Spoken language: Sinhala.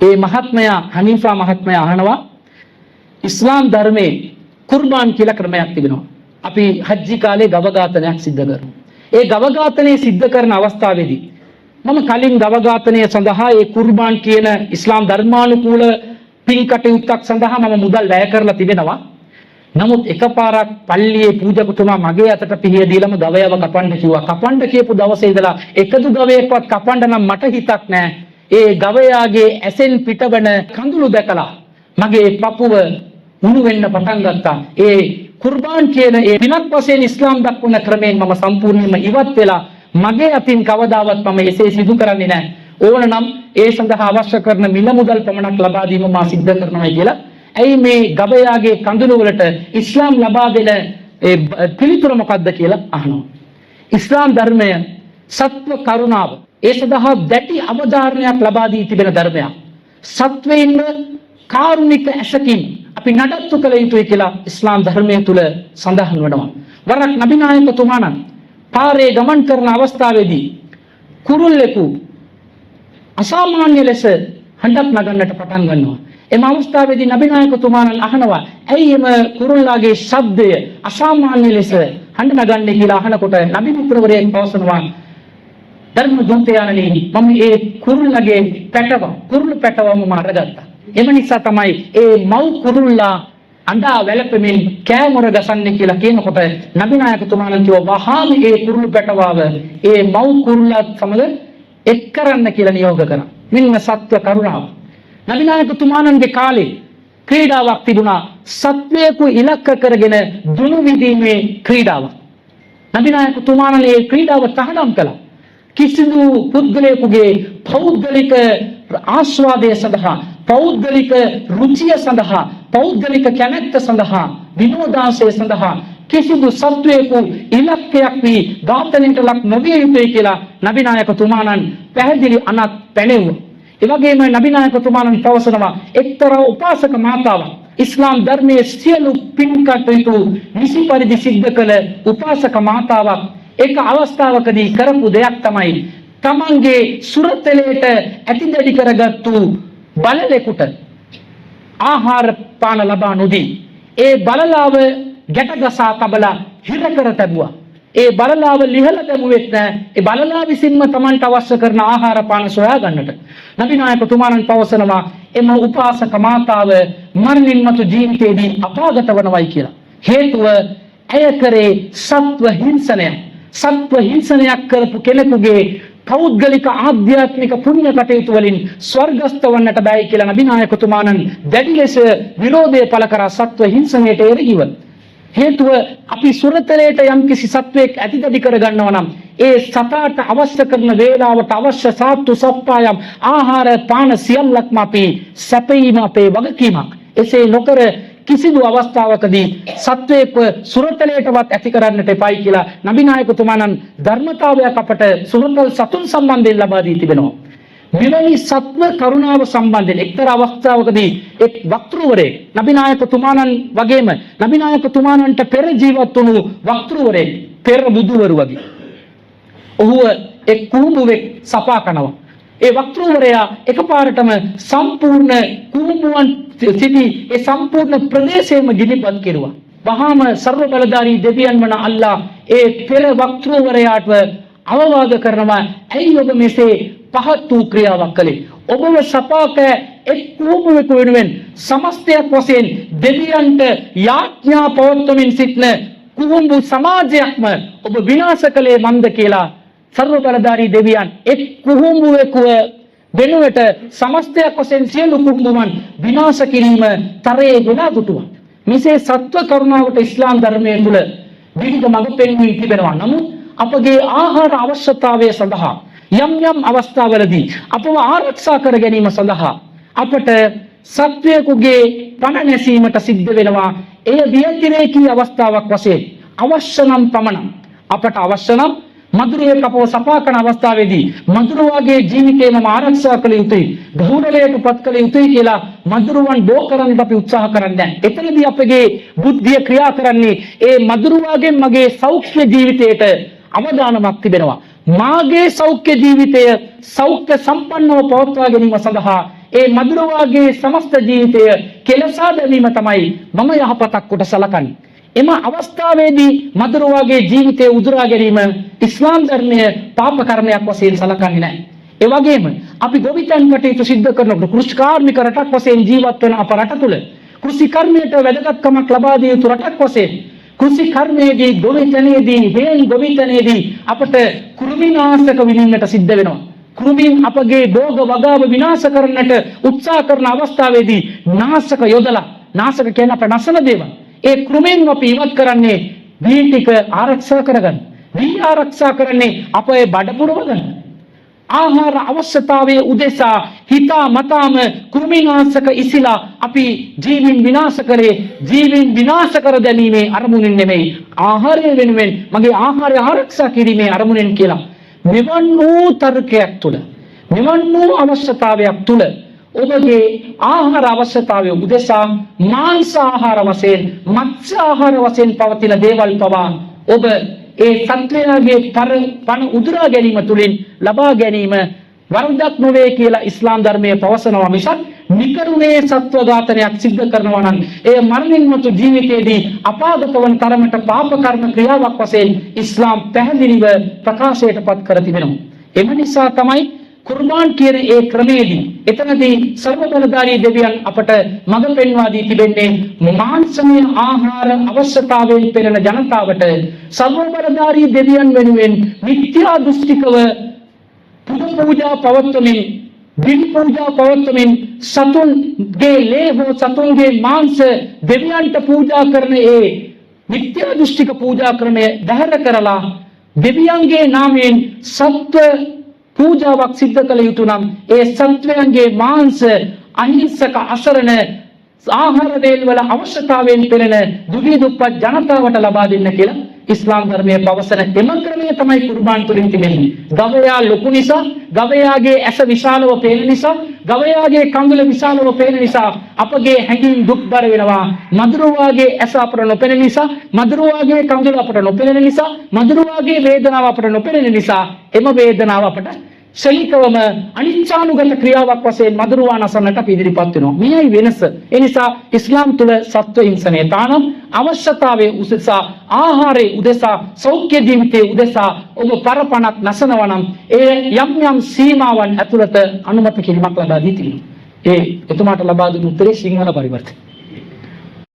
ඒ මහත්මයා, හනීෆා මහත්මයා අහනවා, ඉස්ලාම් ධර්මයේ කුර්බාන් කියලා ක්‍රමයක් තිබෙනවා. අපි හජ්ජි කාලේ ගව ඝාතනයක් සිද්ධ කරනවා. ඒ ගව ඝාතනය සිද්ධ කරන අවස්ථාවේදී මම කලින් ගව ඝාතනය සඳහා ඒ කුර්බාන් කියන ඉස්ලාම් ධර්මානුකූල පින් කටයුත්තක් සඳහා මම මුදල් වැය කරලා තිබෙනවා. නමුත් එකපාරක් පල්ලියේ පූජකතුමා මගේ අතට පිහිය දීලම ගවයව කපන්න කිව්වා. කපන්න කියපු දවසේ ඉඳලා එකදු ගවයෙක්වත් කපන්න නම් මට හිතක් නෑ. ඒ ගවයාගේ ඇසෙන් පිටවන කඳුළු දැකලා මගේ පපුව උණු වෙන්න පටන් ගත්තා. ඒ කුර්බාන් කියන ඒ පිනක් වශයෙන් ඉස්ලාම් දක්වන ක්‍රමයෙන් මම සම්පූර්ණයෙන්ම ඉවත් වෙලා මගේ අතින් කවදාවත් මම එසේ සිදු කරන්නේ නැහැ. ඕන නම් ඒ සඳහා අවශ්‍ය කරන මිල මුදල් පමණක් ලබා දීම මා සිද්ධ කරනවා කියලා. ඇයි මේ ගවයාගේ කඳුළු වලට ඉස්ලාම් ලබා දෙන ඒ පිළිතුර මොකද්ද කියලා අහනවා. ඉස්ලාම් ධර්මය සත්ව කරුණාව, ඒ සඳහා දැඩි අවධාරණයක් ලබා දී තිබෙන ධර්මයක්. සත්වයින්ව කාරුණික ඇසකින් අපි නඩත්තු කළ යුතුයි කියලා ඉස්ලාම් ධර්මය තුල සඳහන් වෙනවා. වරක් නබිනායකතුමාණන් පාරේ ගමන් කරන අවස්ථාවේදී කුරුල්ලෙකු අසාමාන්‍ය ලෙස හඬක් නගන්නට පටන් ගන්නවා. එම අවස්ථාවේදී නබිනායකතුමාණන් අහනවා, ඇයි එම කුරුල්ලාගේ ශබ්දය අසාමාන්‍ය ලෙස හඬ නගන්නේ කියලා අහනකොට නබි මිත්‍රවරයෙක් පවසනවා, ධර්ම දූතයාණනි, මම ඒ කුරුල්ලගේ පැටව, කුරුළු පැටවම මම අරගත්තා. එම නිසා තමයි ඒ මව් කුරුල්ලා අඬා වැළපෙමින් කෑමොර ගසන්නේ කියලා කියනකොට නබිනායකතුමාණන් කිව්වා, වහාම ඒ කුරුළු පැටවාව ඒ මව් කුරුල්ලාත් සමග එක් කරන්න කියලා නියෝග කරා. මෙන්න සත්ව කරුණාව. නබිනායකතුමාණන්ගේ කාලේ ක්‍රීඩාවක් තිබුණා, සත්වයෙකු ඉලක්ක කරගෙන දුනු විදීමේ ක්‍රීඩාවක්. නබිනායකතුමාණන් ඒ ක්‍රීඩාව තහනම් කළා. කිසිදු පුද්ගලයෙකුගේ පෞද්ගලික ආස්වාදය සඳහා, පෞද්ගලික රුචිය සඳහා, පෞද්ගලික කැමැත්ත සඳහා, විනෝදාංශය සඳහා කිසිදු සත්වයෙකු ඉලක්කයක් වී ඝාතනයට ලක් නොවිය යුතුයි කියලා නබිනායකතුමාණන් පැහැදිලි අනත් පැනෙව්වා. ඒ වගේම නබිනායකතුමාණන් පවසනවා, එක්තරා උපාසක මාතාවක්, ඉස්ලාම් ධර්මයේ සියලු පින් කටයුතු නිසි පරිදි සිද්ධ කළ උපාසක මාතාවක් එක අවස්ථාවකදී කරපු දෙයක් තමයි තමන්ගේ සුරතලයට ඇතිදැඩි කරගත්තු බලලෙකුට ආහාර පාන ලබා නොදී ඒ බලලාව ගැට ගසා තබලා හිර කර තැබුවා. ඒ බලලාව ලිහලා දැමුවෙත් නෑ. ඒ බලලා විසින්ම තමන්ට අවශ්‍ය කරන ආහාර පාන සොයා ගන්නට. නබිනායකතුමාණන් පවසනවා, එම උපාසක මාතාව මරණින් මතු ජීවිතයේදී අපාගත වනවයි කියලා. හේතුව ඇය කරේ සත්ව හිංසනයක්. සත්ව හිංසනයක් කරපු කෙනෙකුගේ පෞද්ගලික ආධ්‍යාත්මික පුණ්‍ය කටයුතු වලින් ස්වර්ගස්ଥ වන්නට බෑයි කියලා නබිනායකතුමාණන් දැඩි ලෙස විරෝධය පළ කරා සත්ව හිංසනයට එරෙහිව. හේතුව අපි සුරතලයට යම්කිසි සත්වයෙක් ඇතිදැඩි කරගන්නවා නම් ඒ සතාට අවශ්‍ය කරන වේලාවට අවශ්‍ය සාත්තු සප්පායම් ආහාර පාන සියල්ලක්ම අපි සැපයීම අපේ වගකීමක්. එසේ නොකර කිසිදු අවස්ථාවකදී සත්වයෙක්ව සුරතලයටවත් ඇති කරන්නට එපයි කියලා නබිනායකතුමාණන් ධර්මතාවයක් අපට සුරතල් සතුන් සම්බන්ධයෙන් ලබා දී තිබෙනවා. මෙවැනි සත්ව කරුණාව සම්බන්ධයෙන් එක්තරා අවස්ථාවකදී එක් වක්තෘවරයෙක්, නබිනායකතුමාණන් වගේම නබිනායකතුමාණන්ට පෙර ජීවත් වුණු වක්තෘවරයෙක්, පෙර බුදුවරු වගේ, ඔහුව එක් කුහුඹුවෙක් සපා කනවා. ඒ වක්තෘවරයා එකපාරටම සම්පූර්ණ කුහුඹුවන් සිටි ඒ සම්පූර්ණ ප්‍රදේශයම ගිනිපත් කෙරුවා. වහාම සර්ව බලධාරී දෙවියන් වන අල්ලා ඒ පෙර වක්තෘවරයාට අවවාද කරනවා, ඇයි ඔබ මෙසේ පහත් වූ ක්‍රියාවක් කළේ? ඔබව සපාකෑ එක් කුහුඹුවෙකු වෙනුවෙන් සමස්තයක් වශයෙන් දෙවියන්ට යාඥා පවත්වමින් සිටින කුහුඹු සමාජයක්ම ඔබ විනාශ කළේ මන්ද කියලා සර්ව බලධාරී දෙවියන් එක් කුහුඹුවෙකුව වෙනුවට සමස්තයක් වශයෙන් සියලු කුහුඹුවන් විනාශ කිරීම තරයේ වෙලා දුටුවා. මෙසේ සත්ව කරුණාවට ඉස්ලාම් ධර්මය තුළ විවිධ මඟ පෙන්වී තිබෙනවා. නමුත් අපගේ ආහාර අවශ්‍යතාවය සඳහා යම් යම් අවස්ථාවලදී අපව ආරක්ෂා කර ගැනීම සඳහා අපට සත්වයෙකුගේ පණ නැසීමට සිද්ධ වෙනවා. එය ව්‍යතිරේකී අවස්ථාවක් වශයෙන් අවශ්‍ය නම් පමණක්. අපට අවශ්‍ය නම් මදුරුවෙක් අපව සපා කරන අවස්ථාවේදී මදුරුවාගේ ජීවිතය මම ආරක්ෂා කළ යුතුයි, ගෞරවයට පත් කළ යුතුයි කියලා මදුරුවන් බෝ කරන්නට අපි උත්සාහ කරන්නේ නැහැ. එතනදී අපගේ බුද්ධිය ක්‍රියා කරන්නේ ඒ මදුරුවාගෙන් මගේ සෞඛ්‍ය ජීවිතයට අවදානමක් තිබෙනවා. මාගේ සෞඛ්‍ය ජීවිතය සෞඛ්‍ය සම්පන්නව පවත්වා ගැනීම සඳහා ඒ මදුරුවාගේ සමස්ත ජීවිතය කෙලසා දැමීම තමයි මම යහපතක් කොට සලකන්නේ. එම අවස්ථාවේදී මදුරුවාගේ ජීවිතය උදුරා ගැනීම ඉස්ලාම් ධර්මය පාප කර්මයක් වශයෙන් සලකන්නේ නැහැ. ඒ වගේම අපි ගොවිතැන් කටයුතු සිද්ධ කරනකොට කෘෂිකාර්මික රටක් වශයෙන් ජීවත් වන අප රට තුළ කෘෂි කර්මයට වැදගත්කමක් ලබා දිය යුතු රටක් වශයෙන් කෘෂි කර්මයේදී, ගොවිතැනේදී, හේන් ගොවිතැනේදී අපට කෘමිනාශක විඳින්නට සිද්ධ වෙනවා. කෘමීන් අපගේ භෝග වගාව විනාශ කරන්නට උත්සාහ කරන අවස්ථාවේදී නාශක යොදලා, නාශක කියන්නේ අප නසන දේවල්. ඒ කෘමීන් අපි ඉවත් කරන්නේ වී ටික ආරක්ෂා කරගන්න. වී ආරක්ෂා කරන්නේ අපේ බඩ පුරව ගන්න. ආහාර අවශ්‍යතාවයේ උදෙසා හිතා මතාම කෘමිනාශක ඉසිලා අපි ජීවීන් විනාශ කරේ ජීවීන් විනාශ කර දැමීමේ අරමුණින් නෙමෙයි, ආහාරය වෙනුවෙන්, මගේ ආහාරය ආරක්ෂා කිරීමේ අරමුණෙන් කියලා. මෙවන් වූ තර්කයක් තුළ, මෙවන් වූ අවශ්‍යතාවයක් තුළ ඔබගේ ආහාර අවශ්‍යතාවය උදෙසා මාංශ ආහාර වශයෙන්, මත්ස්‍ය ආහාර වශයෙන් පවතින දේවල් පවා ඔබ ඒ සත්වයාගේ පණ උදුරා ගැනීම තුළින් ලබා ගැනීම වරදක් නොවේ කියලා ඉස්ලාම් ධර්මය පවසනවා මිසක්, නිකරුණේ සත්ව ඝාතනයක් සිද්ධ කරනවා නම් එය මරණින් මතු ජීවිතයේදී අපාගත වන තරමට පාප කර්ම ක්‍රියාවක් වශයෙන් ඉස්ලාම් පැහැදිලිව ප්‍රකාශයට පත් කර තිබෙනවා. එම නිසා තමයි කුර්බාන් කියන ඒ ක්‍රමයේදී එතනදී සර්ව බලධාරී දෙවියන් අපට මඟ පෙන්වා දී තිබෙන්නේ මාංශමය ආහාර අවශ්‍යතාවයෙන් පෙළෙන ජනතාවට සර්ව බලධාරී දෙවියන් වෙනුවෙන් මිත්‍යා දෘෂ්ටිකව පුද පූජා පවත්වමින්, බිලි පූජා පවත්වමින්, සතුන්ගේ ලේ හෝ සතුන්ගේ මාංශ දෙවියන්ට පූජා කරන ඒ මිත්‍යා දෘෂ්ටික පූජා ක්‍රමය බැහැර කරලා, දෙවියන්ගේ නාමයෙන් සත්ව පූජාවක් සිද්ධ කළ යුතු නම් ඒ සත්වයන්ගේ මාංශ අහිංසක අසරණ ආහාර වේල් වල අවශ්‍යතාවයෙන් පෙළෙන දුගී දුප්පත් ජනතාවට ලබා දෙන්න කියලා ඉස්ලාම් ධර්මයේ පවසන එම ක්‍රමය තමයි කුර්බාන් තුලින් තිබෙන්නේ. ගවයා ලොකු නිසා, ගවයාගේ ඇස විශාලව පේන නිසා, ගවයාගේ කඳුල විශාලව පේන නිසා අපගේ හැඟීම් දුක්බර වෙනවා. මදුරුවාගේ ඇස අපට නොපෙනෙන නිසා, මදුරුවාගේ කඳුල අපට නොපෙනෙන නිසා, මදුරුවාගේ වේදනාව අපට නොපෙනෙන නිසා එම වේදනාව අපට ක්ෂණිකවම අනිච්ඡානුගත ක්‍රියාවක් වශයෙන් මදුරුවා නසන්නට අපි ඉදිරිපත් වෙනවා. මෙයයි වෙනස. ඒ නිසා ඉස්ලාම් තුල සත්ව හිංසනය තහනම්. අවශ්‍යතාවයේ උදෙසා, ආහාරයේ උදෙසා, සෞඛ්‍ය ජීවිතයේ උදෙසා ඔබ පරපණක් නසනවා නම් ඒ යම් යම් සීමාවන් ඇතුළත අනුමත කිරීමක් ලබා දී තිබෙනවා. ඒ එතුමාට ලබා දුන් උත්තරේ සිංහල පරිවර්තනය.